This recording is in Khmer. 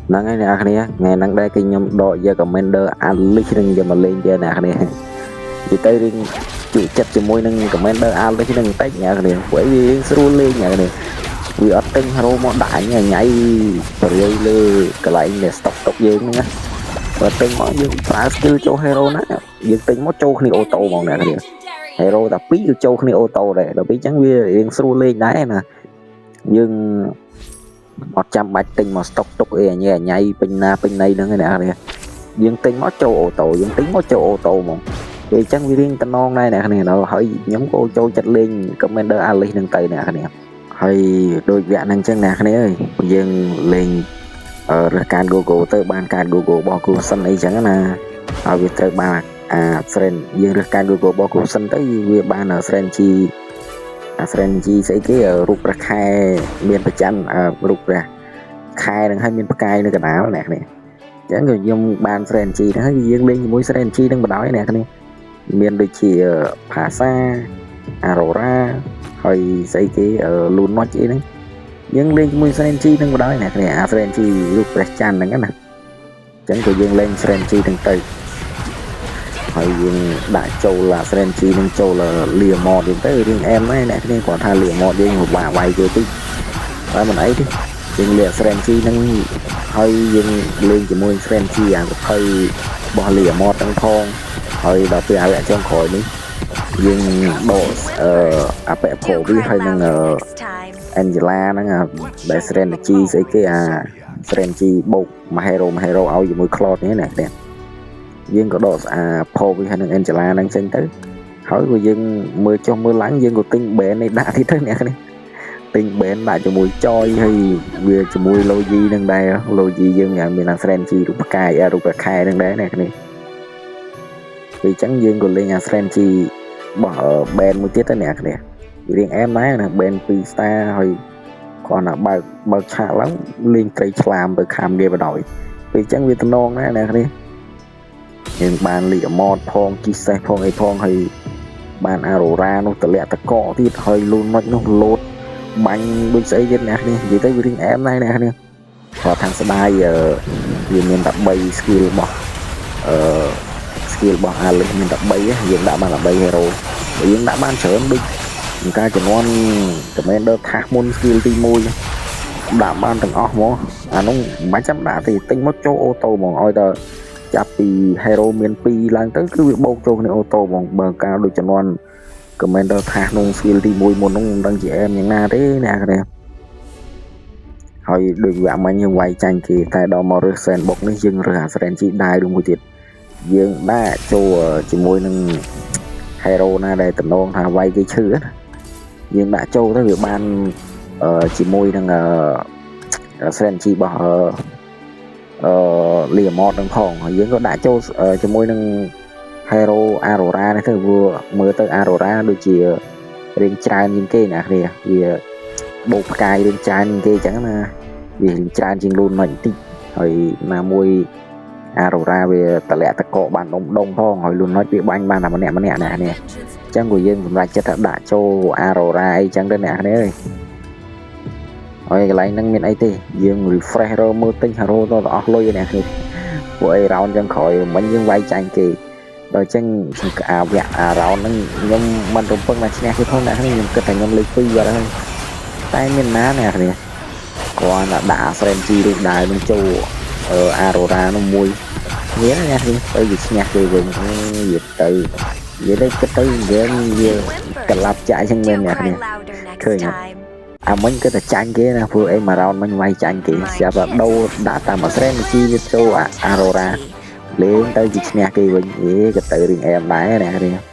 ហ្នឹងហើយអ្នកគ្នាថ្ងៃហ្នឹងដែរគឺខ្ញុំដកយក Commander Alice នឹងយកមកលេងទៀតអ្នកគ្នានិយាយទៅរៀងជក់ចិត្តជាមួយនឹង Commander Alice នឹងបន្តិចអ្នកគ្នាព្រោះអីវារៀងស្រួលលេងអ្នកគ្នាវាអត់ទិញ hero មកដាក់ញ៉ៃញ៉ៃបរិយលើកន្លែងដែល stock ទុកយើងហ្នឹងណាបើទិញមកយើងប្រើ skill ចូល hero ណាយើងទិញមកចូលគ្នា auto ហ្មងអ្នកគ្នា hero តែពីរគឺចូលគ្នា auto ដែរដល់ពេលអញ្ចឹងវារៀងស្រួលលេងដែរណាយើងអត់ចាំបាច់ទិញមក stock ទុកអីអញញ៉ៃពេញណាពេញណីហ្នឹងឯណាអ្នកយើងទិញមកចូល auto យើងទិញមកចូល auto ហ្មងពេលអញ្ចឹងវារៀងតំណងដែរអ្នកគ្នាដល់ហើយខ្ញុំក៏ចូលចិត្តលេង Commander Alice ហ្នឹងទៅអ្នកគ្នាហើយដូចវគ្គហ្នឹងអញ្ចឹងអ្នកគ្នាអើយយើងលេងរើសកាត Gogo ទៅបានកាត Gogo របស់ Gusion អីចឹងណាហើយវាត្រូវបានអា friend យើងរើសកាត Gogo របស់ Gusion ទៅវាបាន strategy អា strategy ស្អីគេរូបព្រះខែមានប្រច័នរូបព្រះខែហ្នឹងហើយមានផ្កាយនៅកណ្ដាលអ្នកនេះអញ្ចឹងក៏ខ្ញុំបាន strategy ហ្នឹងហើយយើងលេងជាមួយ strategy ហ្នឹងបណ្ដោយអ្នកនេះមានដូចជាភាសា Aurora ហើយស្អីគេ Lunox អីហ្នឹងយើងលេងជាមួយ strategy ហ្នឹងបណ្ដោយអ្នកនេះអា strategy រូបព្រះច័ន្ទហ្នឹងណាអញ្ចឹងក៏យើងលេង strategy ហ្នឹងទៅហើយយើងដាក់ចូលអា strategy នឹងចូល Leomord យើងទៅរៀងអែមដែរអ្នកគ្នាគាត់ថា Leomord យើងពិបាកវាយគេតិចតែមិនអីទេយើងលា strategy ហ្នឹងហើយយើងលេងជាមួយ strategy អាកភៅរបស់ Leomord ហ្នឹងផងហើយដល់ពេលអាវគ្គចុងក្រោយនេះយើងដកអឺអពៈផូវីហើយនឹង Angela ហ្នឹងដែល strategy ស្អីគេអា strategy បូកមួយ hero មួយ hero ឲ្យជាមួយ Claude នេះណាអ្នកយើងក៏ដកអា Phoveus ហើយនឹង Angela ហ្នឹងចេញទៅហើយក៏យើងមើលចុះមើលឡើងយើងក៏ទិញ band នេះដាក់ទៀតទៅអ្នកនេះទិញ band ដាក់ជាមួយចយហើយវាជាមួយ Luo Yi នឹងដែរ Luo Yi យើងមានអា strategy រូបផ្កាយរូបខែនឹងដែរអ្នកនេះពេលអញ្ចឹងយើងក៏លេងអា strategy របស់ band មួយទៀតទៅអ្នកនេះរៀងអែមដែរណា band 2 star ហើយគ្រាន់តែបើកបើកឆាកឡើងលេងត្រីឆ្លាមទៅខាំគេបណ្ដោយពេលអញ្ចឹងវាតំណងដែរអ្នកនេះយើងបានលីអម៉តផងជីសេះផងអីផងហើយបានអារ៉ូរ៉ានោះតម្លាក់តកកទៀតហើយលូនមុចនោះលោតបាញ់ដូចស្អីទៀតអ្នកនេះនិយាយទៅវារៀងអែមដែរអ្នកនេះគាត់ខាងស្ដាយវាមានតែ3 skill របស់អឺ skill របស់ Alice មានតែ3យើងដាក់បានតែ3 hero បើយើងដាក់បានច្រើនដូចការជំនាន់ Commander ថាសមុន skill ទី1ដាក់បានទាំងអស់ហ្មងអានោះមិនបាច់ចាំដាក់ទេទិញមកចូល auto ហ្មងឲ្យតែចាប់ពី hero មាន2ឡើងទៅគឺវាបូកចូលគ្នា auto ហ្មងបើកាលដូចជំនាន់ Commander ថាសក្នុង skill ទី1មុននោះមិនដឹងជាអែមយ៉ាងណាទេអ្នកគ្នាហើយដូចវគ្គមិញយើងវាយចាញ់គេតែដល់មករើស sandbox នេះយើងរើសអា strategy ដែរឬមួយទៀតយើងដាក់ចូលជាមួយនឹង hero ណាដែលតំណងថាវាយគេឈឺណាយើងដាក់ចូលទៅវាបានជាមួយនឹង strategy របស់អឺ Leomord នឹងផងហើយយើងក៏ដាក់ចូលជាមួយនឹង hero Aurora នេះទៅព្រោះមើលទៅ Aurora ដូចជារៀងច្រើនជាងគេអ្នកគ្នាវាបូកផ្កាយរៀងច្រើនជាងគេអញ្ចឹងណាវារៀងច្រើនជាងលូនមកបន្តិចហើយណាមួយ Aurora វាតម្លាក់តកកបានដុំដុំផងហើយលូនណុចវាបាញ់បានតែម្នាក់ម្នាក់អ្នកគ្នាអញ្ចឹងក៏យើងសម្រេចចិត្តថាដាក់ចូល Aurora អីចឹងទៅអ្នកគ្នាអើយហើយកន្លែងហ្នឹងមានអីទេយើង refresh រមើលទិញ hero ទៅអស់លុយអ្នកគ្នាពួកអី round ចឹងក្រោយមិញយើងវាយចាញ់គេដល់អញ្ចឹងអាវគ្គអា round ហ្នឹងខ្ញុំមិនរំពឹងថាឈ្នះគេផងអ្នកគ្នាខ្ញុំគិតថាខ្ញុំលេខ2បាត់ហើយតែមានណាអ្នកគ្នាគ្រាន់តែដាក់ strategy រូបដាវនឹងចូល Aurora នោះមួយមានណាគ្នាទៅវាឈ្នះគេវិញវាទៅនិយាយទៅគិតទៅហ្គេមវាកលាប់ចាក់ចឹងមែនអ្នកគ្នាឃើញអត់អាមិញគិតតែចាញ់គេណាព្រោះអីមួយរោនមិញវាយចាញ់គេស្រាប់តែដូរដាក់តាម strategy វាចូល Aurora លេងទៅជាឈ្នះគេវិញអេក៏ទៅរៀងអែមដែរអ្នកគ្នា។